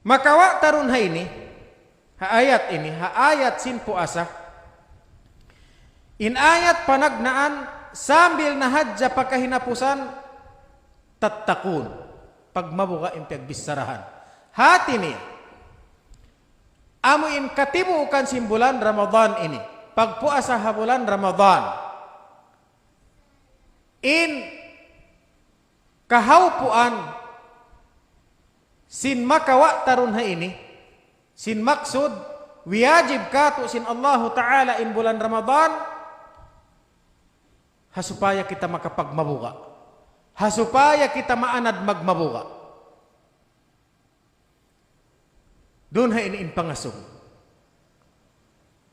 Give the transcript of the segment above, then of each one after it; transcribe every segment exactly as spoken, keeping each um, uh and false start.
Makawa' ta duun ha ini, ha ayat ini, ha ayat sin puasa. In ayat panagnaan, sambil na hadja pa kahinapusan, tattaqun. Pagmabuga' in piyagbicharahan. Hati niya, amu in katibuukan sin bulan Ramadan ini. Pagpuasa ha bulan Ramadan. In kahawpuan sin makawa' ta duun ha ini, sin maksud, wiyajib kātu' sin Allahu Ta'ala in bulan Ramadan, ha supaya kita makapagmabuga'. Ha supaya kita maanad magmabuga'. Duun ha ini in pangasubu.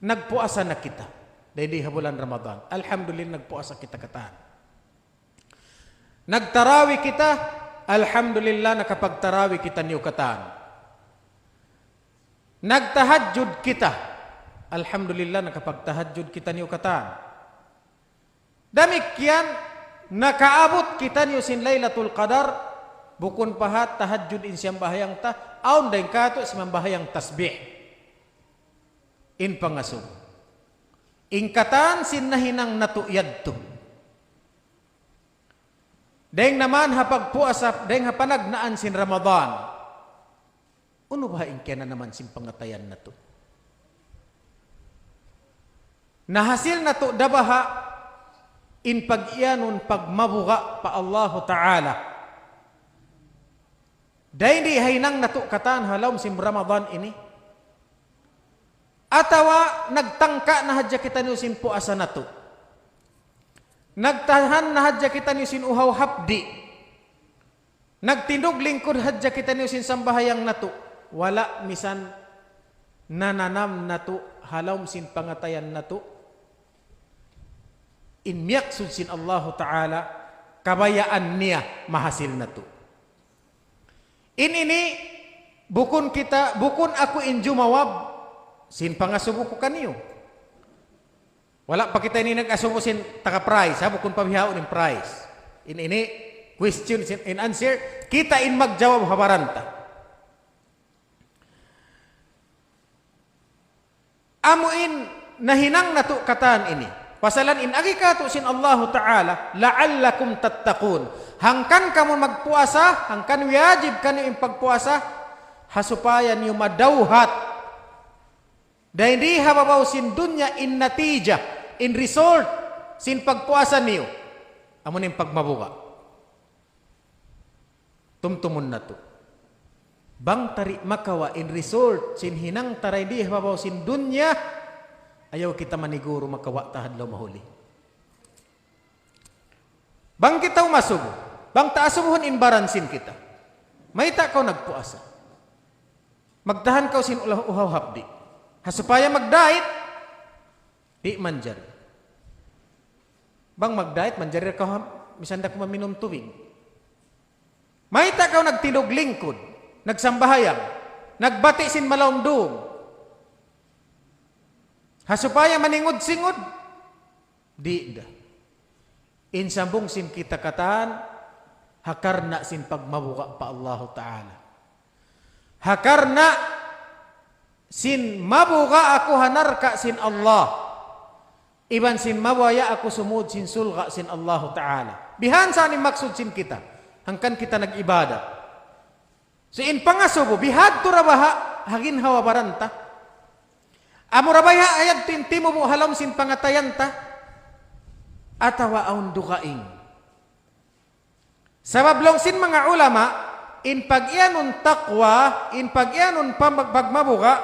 Nagpuasa na kita. Dayn di ha bulan Ramadan. Alhamdulillah, nagpuasa kita katan. Nagtarawi kita. Alhamdulillah, nakapagtarawi kitaniyu katan. Nagtahajjud kita. Alhamdulillah, nakapagtahajjud kitaniyu katan. Damikkiyan, nakaabut kitaniyu sin Laylatul Qadar, bukun pa hat tahajjud in siyambahayang ta, awn dayn kātu' simambahayang tasbih. In pangasubu. In katan sin nahinang natu' yadtu. Dayn naman ha pagpuasa, dayn ha panagnaan sin Ramadan. Unu baha' in kiyananaman sin pangatayan natu'? Nahasil natu' da baha' in pag-iyanun pagmabuga' pa Allahu Ta'ala. Dayn di ha hinang natu' katan ha lawm sin Ramadan ini. Atawa nagtangka na hadja kitaniyu sin puasa natu'. Nagtahan na hadja kitaniyu sin uhaw hapdi'. Nagtindug lingkud hadja kitaniyu sin sambahayang natu'. Wala' misan nananam natu' ha lawm sin pangatayan natu'. In miyaksud sin Allahu Ta'ala, kabayaan niya mahasil natu'. In ini, bukun kita, bukun aku in jumawab, sin pangasubu ku kaniyu. Wala' pa kita ini nag-asubu sin taga prize, ha, bukun pa bihaun in prize. In ini, question sin, in answer, kita in magjawab ha baran ta. Amu in nahinang natu' katan ini. Pasalan in agi kātu' sin Allahu Ta'ala, لعلكم تتقون. Hangkan kamu magpuasa, hangkan wajib kaniyu in pagpuasa, ha supaya niyu madawhat. Dayn di ha babaw sin dunya in natija, in result, sin pagpuasa niyu. Amu in pagmabuga'. Tumtumun natu'. Bang ta di' makawa' in result sin hinang ta dayn di ha babaw sin dunya, ayaw kita maniguru makawa' ta ha adlaw mahuli. Bang kita umasubu, bang ta asubuhun in baran sin kita. Mayta' kaw nagpuasa. Magtahan kaw sin ula-, uhaw hapdi'. Ha supaya mag-diet, di' manjari. Bang mag-diet, manjari kaw ha-, misan da kaw maminum tubig. Mayta' kaw nagtindug lingkud, nagsambahayang, nagbati' sin malaum-dum. Ha supaya maningud-singud, di' da. In sambung sin kita katan, ha karna' sin pagmabuga' pa Allahu Ta'ala. Ha karna' sin mabuga' aku ha narka' sin Allah. Iban sin mabaya' aku sumud sin surga' sin Allahu Ta'ala. Bihan sa in maksud sin kita. Hangkan kita nag-ibadat. So in pangasubu, bihadtu ra baha', ha ginhawa-baran ta. Amu ra baha' ayat tin timubu' ha lawm sin pangatayan ta. Atawa awn dugaing. Sabab laung sin manga ulama, in pag-iyanun taqwa, in pag-iyanun pam-, pagmabuga',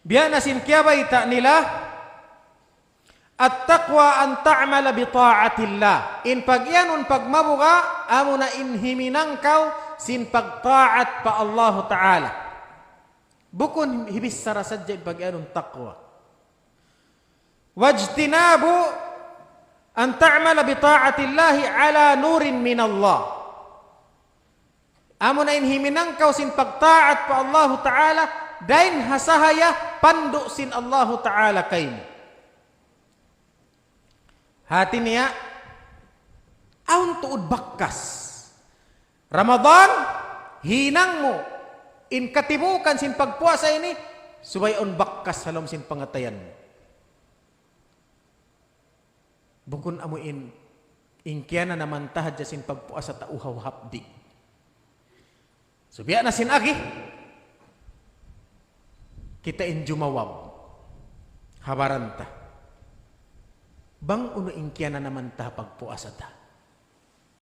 biya' na sin kiyabayta' nila, التقوى أن تعمل بطاعة الله. In pag-iyanun pagmabuga', amuna in himinang kaw sin pagtaat pa Allahu Ta'ala. Bukun hibichara sadja in pag-iyanun taqwa. واجتناب أن تعمل بطاعة الله على نور من الله. Amuna in himinang kaw sin pagtaat pa Allahu Ta'ala, dayn ha sahaya pandu' sin Allahu Ta'ala kaymu. Hati niya, awn tuud bakas. Ramadan, hinang mu. In katibuukan sin pagpuasa ini, subay awn bakas ha lawm sin pangatayan. Bukun amu in, in kiyananaman ta hadja sin pagpuasa ta uhaw hapdi'. So, biya' na sin agi, kita in jumawab ha baran ta. Bang unu in kiyananaman ta pagpuasa ta.